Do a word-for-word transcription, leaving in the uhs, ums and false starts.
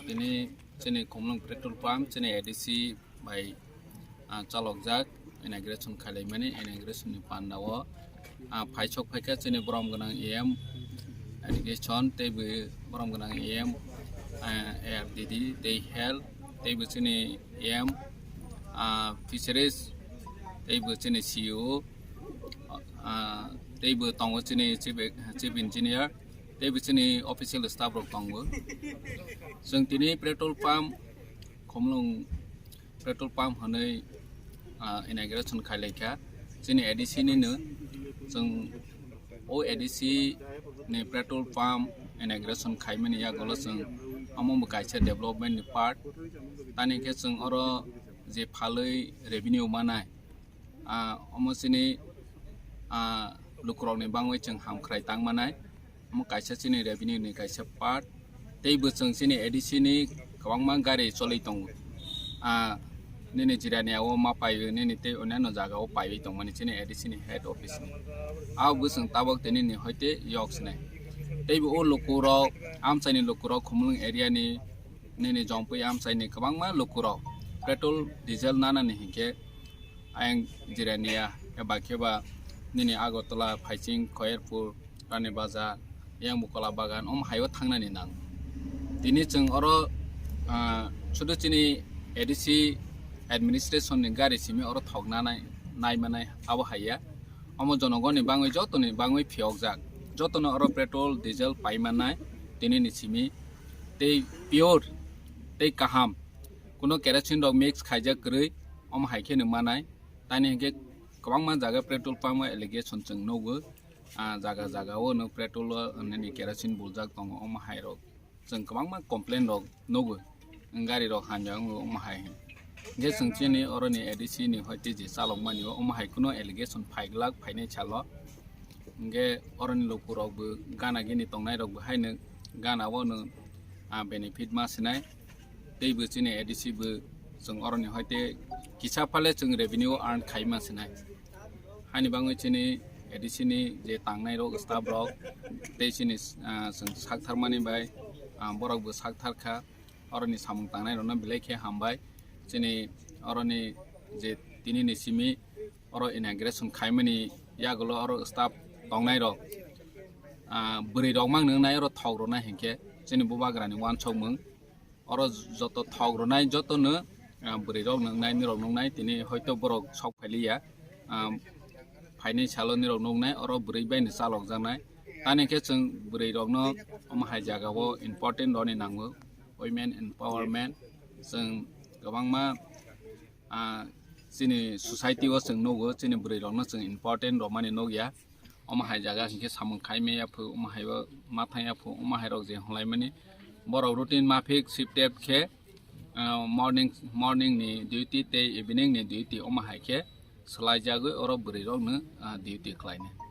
Tini chini Khumlwng petrol pump chini A D C bai, ah, chalokjak inauguration khailaimani, inauguration ni panda o, ah, phaisok phaikha chini borom gwnang E M irrigation, teibo borom gwnang E M, ah, A R D D, tei health, teibo chini E M, ah, fisheries, teibo chini C E O, ah, teibo tongo chini chief, chief engineer, teibo chini official staff rok tongo. Chwng tini petrol pump, Khumlwng petrol pump hwnwi, ah, inauguration khailaikha. Chini A D C nino, chwng o A D C ni petrol pump inauguration khaimani yagulo chwng omo bo kaisa development ni part. Tani khe chwng oro je phalwi revenue manai, ah, omo chini, ah, lukurokni bangwi chwng hamkrai tangmanai. Omo kaisa chini revenue ni kaisa part. Teibo chwng chini A D C ni kwbangma gari choli tongo. Ah, nini Jirania o ma paiwi, nini tei onyanno jaga o paiwi tongmani chini A D C ni head office ni. Abo bo chwng tabok tei nini hoite yok sinai. Teibo o lukurok, amchaini lukurok, Khumlwng area ni, nini Jompui amchaini kwbangma lukurok petrol, diesel nanani hinkhe ayang Jirania eba kheba nini Agartala, Phaiching, Khoyerpur, Rani Bazar, yang Bukola Bagan, om haio thangnani nang. Tini chwng oro, ah, sudu chini A D C administration ni gari simi oro thokna nai, nai manai abo haiya. Omo jonogoni bangwi jotoni bangwi phiyokjak. Jotono oro petrol, diesel pai manai tini ni simi tei pure tei kaham. Kuno kerosene rok mix khaijak kwrwi, omo hai kheno manai. Tani hinkhe kwbangma jaga petrol pump o allegation chwng nugo. Ah, jaga jaga o no petrol o nini kerosene buljak tongo, omo hai rok chwng kwbangma complain rok nugo. Gari rok hamya wngo, omo hai hinkhe chwng chini oroni A D C ni hoite je chalok mani o, omo hai kuno allegation phaiglak phainai salo. Hinkhe oroni lukurok bo gana gini tongnai rok bo haino gana o no, ah, benefit ma sinai. Teibo chini A D C bo chwng oroni hoite kisa phale chwng revenue earn khai ma sinai. Hani bangwi chini A D C ni je tangnai rok, staff rok, tei chini, ah, chwng sak tharmani bai, ah, borok bo sak thar kha. Oroni samung tangnai rokno belai khe hambai. Chini oroni je tini ni simi oro inauguration khaimani yagulo oro staff tongnai rok, ah, bwrwi rok mang nwngnai oro thok rwnai hinkhe chini bubagrani uansukmung. Oro joto thok rwnai jotono, ah, bwrwi rok nwngnai, nirok nwngnai, tini hoito borok sok phailiya, ah, phainai salo nirok nwngnai, oro bwrwi bai no chalok jaknai. Tani khe chwng bwrwi rokno omo hai jaga o important rwni nango, women empowerment. Chwng kwbangma, ah, chini society o chwng nugo, chini bwrwi rokno chwng important rwmani nukya. Omo hai jaga hinkhe samung khai maya phu, omo hai o ma thang ya phu, omo hai rok je hwnlai mani. Borok routine mafik shifted khe, ah, morning, morning ni duty tei evening ni duty omo hai khe swlai jagwi oro bwrwi rok no, ah, duty khlai nai.